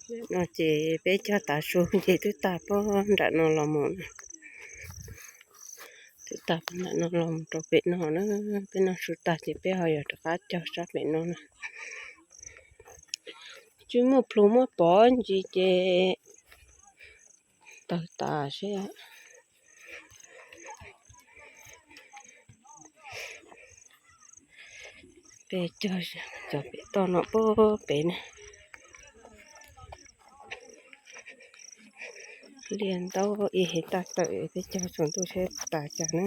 No ces peb cog tav su ces twb tag puag nram no los mus na. Twb tag puag nram no los mus rau pem no na. Peb noj su tag ces peb ho yuav rov qab cog sab pem no na. Tsis muaj plhu muaj pov ntsis ces tawg tas seb. Peb cog cov pem toj no puag pem na. Liaj ntaub ib hev tag tawm, peb cog tsaus ntuj seb tas cas na.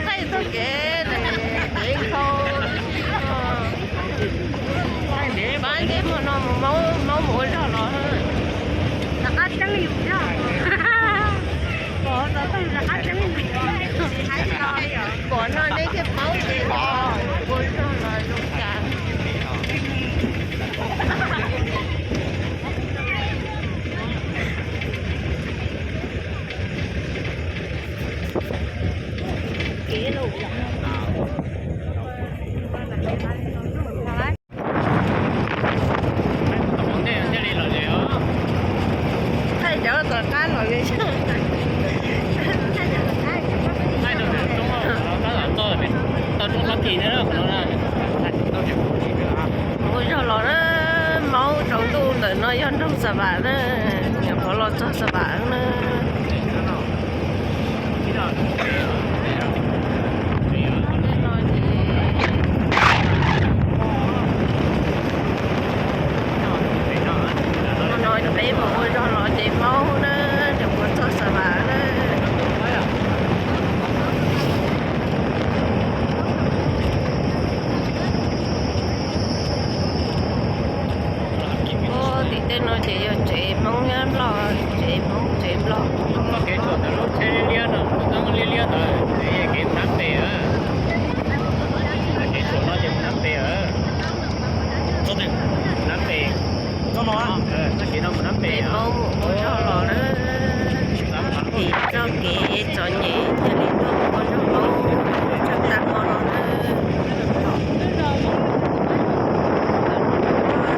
Thaij txoj kev, kev nkhaus. Pab nce hmo no mus maub, maub mus ua zog los. Rov qab tseeb yus yog. Pom tau rov qab tseeb yus. Pom no nej thiaj paub ces ua zog los zoo cas. Thaij cov tom qab los li. Ua zog los na, maub tsaus ntuj ntawm no yog nroog Xav Vam na, nyuam qhuav los txog Xav Vam na. Hmo no peb mus ua zog los ces maub na, nyuam qhuav txog Xav Vam na. Tim tej no ces yog tsev Hmoob Nyab Laj, tsev Hmoob tsev Nplog. Kev tshua ntawm lub tsheb liab liab no, lub liab liab ntawd, kev mus Nab Pes. Kev tshua no ces mus Nab Pes. Nab Pes. Txoj no, txoj kev no mus Nab Pes. Peb Hmoob mus ua zog los na, tim txoj kev txom nyem thiaj li tuaj ua zog Hmoob tshaj tag hmo no na.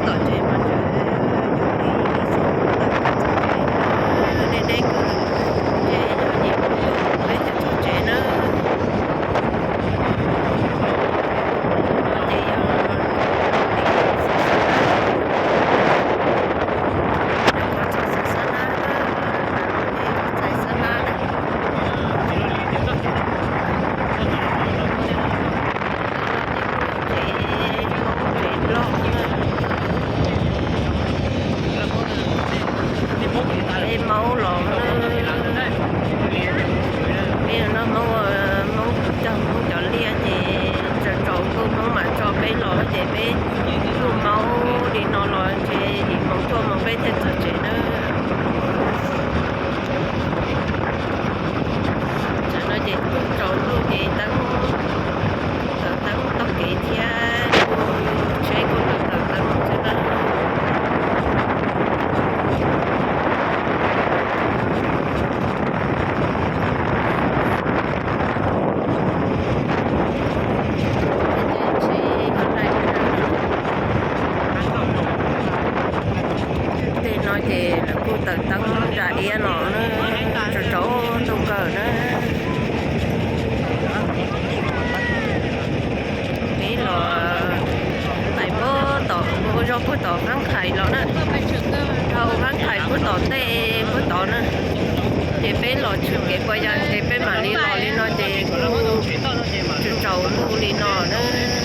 Tom tsev mas tseem deb deb, ces yog nyem peb cov txog tsev na. Ces yog txog Xab Nab na, ces lawv kuj taws teeb nram iab no na, tsaus tsaus ntuj kawg na. Peb los tais puag tom, ua zog puag tom Fab Khais los na, dhau Fab Khais puag tom ntej puag tod na. Ces peb los tshwm kev puas yas ces peb mam li los li no ces kuj tsaus tsaus ntuj li no na.